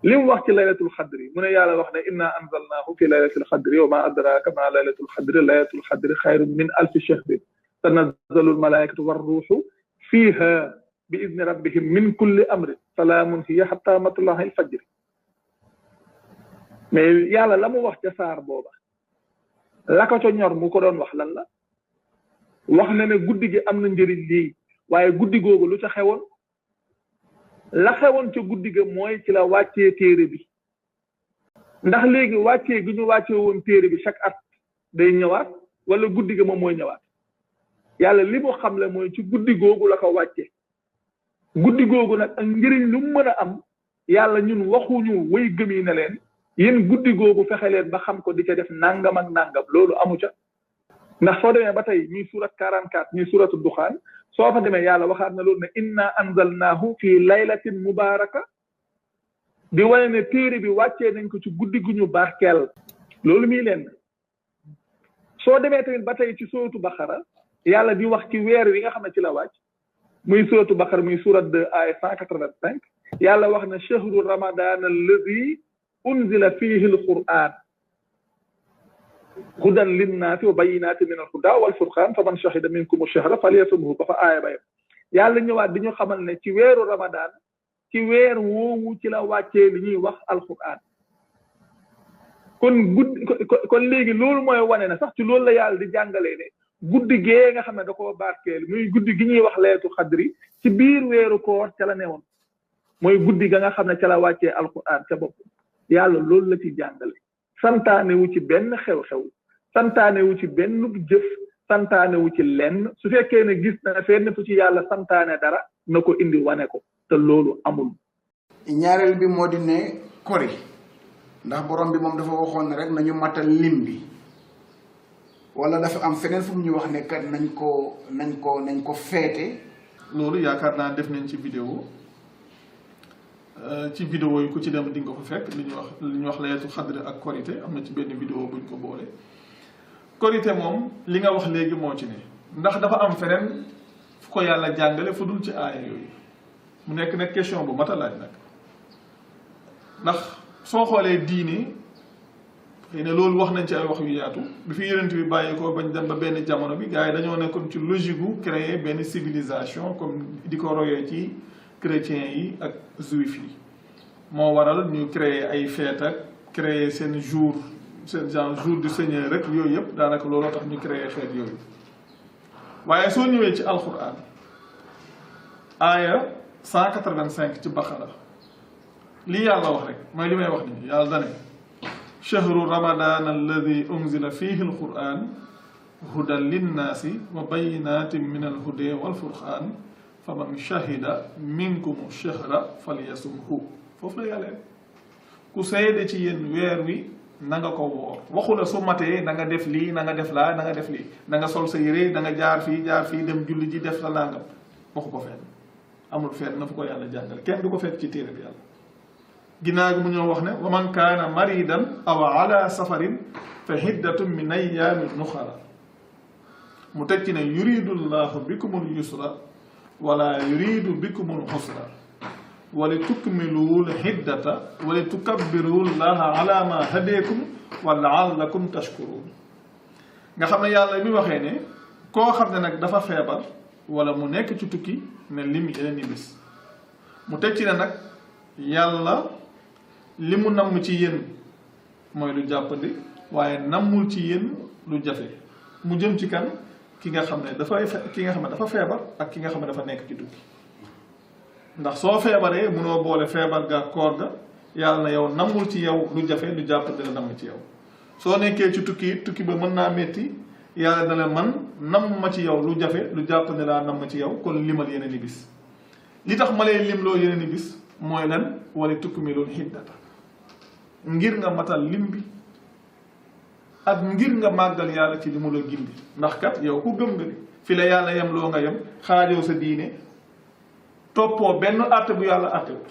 li mu wax ci laylatul xadri mu ne yàlla wax ne inna anzalnaahu fi laylatil xadri wa ma adraaka ma laylatul xadri xayrun min alfi shahrin tanazzalu almalaikatu warruuxu fiiha bi idni rabbihim min kulli amrin salaamun hiya hatta matla'i alfajri mais yàlla la mu wax ca saar booba la ko ca ñor mu ko doon wax lan la wax na ne guddi gi am na njëriñ lii waaye guddi googu lu ca xewoon la xewoon ca guddi ga mooy ci la wàccee téere bi ndax léegi wàccee gi ñu wàccee woon téere bi chaque at day ñëwaat wala guddi ga moom mooy ñëwaat yàlla li mu xam le mooy ci guddi googu la ko wàcce guddi googu nag ak njëriñ lu mu mën a am yàlla ñun waxuñu way gëm yi ne leen yéen guddi googu fexe leen ba xam ko di ca def nangam ak nangam loolu amu ca ndax soo demee ba tey ñuy surat 44 ñuy suratu duxaan soo fa demee yàlla waxaat na loolu ne inna anzalnaahu fi laylatin mubaraka di wane ne téere bi wàccee nañ ko ci guddi gu ñu barkeel loolu muy leen soo demee tamit ba tey ci suratu baqara yàlla di wax ci weer wi nga xam ne ci la wàcc muy suratu baqara muy surat 2 ay 185 yàlla wax na shahru ramadan alladi unzila fihi alquran hudan linnaasi wa bayyinaati min alhuda wal furqaan fa man shahida minkum ash-shahra falyasumhu ba fa aaya ba yàlla ñëwaat di ñu xamal ne ci weeru Ramadan ci weer woowu ci la wàccee li ñuy wax alquran kon léegi loolu mooy wane na sax ci loolu la yàlla di jàngalee ne guddi gee nga xam ne da koo barkeel muy guddi gi ñuy wax leetu xadri ci biir weeru koor ca la newoon mooy guddi ga nga xam ne ca la wàccee alquran ca bopp yàlla loolu la ci jàngale. santaane wu ci benn xew-xew santaane wu ci benn jëf santaane wu ci lenn su fekkee ne gis na fenn fu ci yàlla santaane dara na ko indi wane ko te loolu amul. ñaareel bi moo di ne kori ndax borom bi moom dafa waxoon ne rek nañu matal lim bi wala dafa am feneen fu mu ñu wax ne kat nañ ko feete. loolu yaakaar naa def nañ ci vidéo yi ku ci dem di nga ko fekk li ñuy wax laylatul xadr ak korité am na ci benn vidéo buñ ko boole. korité moom li nga wax léegi moo ci ne ndax dafa am feneen fu ko yàlla jàngale fu dul ci aaya yooyu mu nekk nag question bu mat a laaj nag ndax soo xoolee diini xëy na loolu wax nañ ci ay wax yu yaatu bi fi yonent bi bàyyi ko bañ dem ba benn jamono bi gars yi dañoo nekkoon ci logique gu créer benn civilisation comme di ko royee ci chrétiens yi ak juif yi moo waral ñu créer ay fête ak créer seen jour du Seigneur rek yooyu yëpp daanaka looloo tax ñu créer fête yooyu waaye soo ñëwee ci alquran aaya 185 ci Baqara lii yàlla wax rek mooy li may wax nii yàlla dane shahru ramadan alladi unzila fihi alquran hudan linnaasi wa bayinatin min alhuda walfurqan faman shahida minkum shahra falyasumhu foofu la yàlla ku seede ci yéen weer wi na nga ko woor waxu la su matee na nga def lii na nga def laa na nga def lii na nga sol sa yére na nga jaar fii dem julli ji def la nangam waxu ko fenn amul fenn na fu ko yàlla jàngale kenn du ko fekk ci téere bi yàlla ginnaaw gi mu ñoo wax ne wa man kaana maridan aw ala safarin fa hiddatun min ayyaamin uxra mu teg ci ne yuridu llahu bikumul yusra wala yuridu bikumul usra wali tukmilul hiddata wali tukabbirullaha ala ma hadeekum wa laallakum tashkurun nga xam ne yàlla mi waxee ne koo xam ne nag dafa feebar wala mu nekk ci tukki ne lim yeneen i bis mu teg ci ne nag yàlla li mu namm ci yéen mooy lu jàppandi waaye nammul ci yéen lu jafe mu jëm ci kan ki nga xam ne dafa feebar ak ki nga xam ne dafa nekk ci tukki ndax soo feebaree munoo boole feebar ga koor ga yàlla na yow nammul ci yow lu jafe lu jàppandi la namm ci yow soo nekkee ci tukki ba mën naa métti yàlla na la man namm ma ci yow lu jafe lu jàppandi laa namm ci yow kon limal yeneen i bis li tax ma lay limloo yeneen i bis mooy lan wala tukmilul hiddata ngir nga matal lim bi ak ngir nga màggal yàlla ci li mu la gindi ndax kat yow ku gëm nga ni fi la yàlla yem loo nga yem xaajoo sa diine toppoo benn àtte bu yàlla àttewut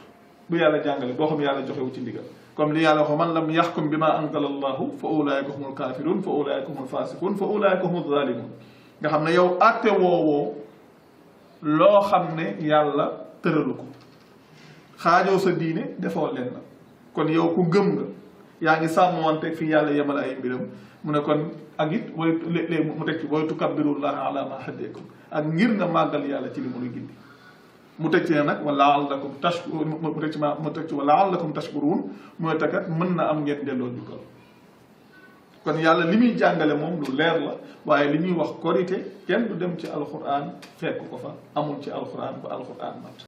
bu yàlla jàngale boo xam yàlla joxewu ci ndigal comme li yàlla wax man lam yaxkum bi ma anzala allahu fa ulaayika humul kaafiruun fa ulaayika humul faasiquun fa ulaayika humul zaalimuun nga xam ne yow àtte woowoo loo xam ne yàlla tëralu ko xaajoo sa diine defoo leen na kon yow ku gëm nga yaa ngi sàmmante fi yàlla yemal ay mbiram mu ne kon ak it way léeg-léeg mu teg ci way tukabbirullaha ala ma hadakum ak ngir nga màggal yàlla ci li mu la gindi mu teg ci ne nag wa la'allakum tashkurun mu teg ci wa la'allakum tashkurun mooy takat mën na am ngeen delloo jukkal kon yàlla li muy jàngale moom lu leer la waaye li ñuy wax korité kenn du dem ci alquran fekk ko fa amul ci alquran ba alquran mat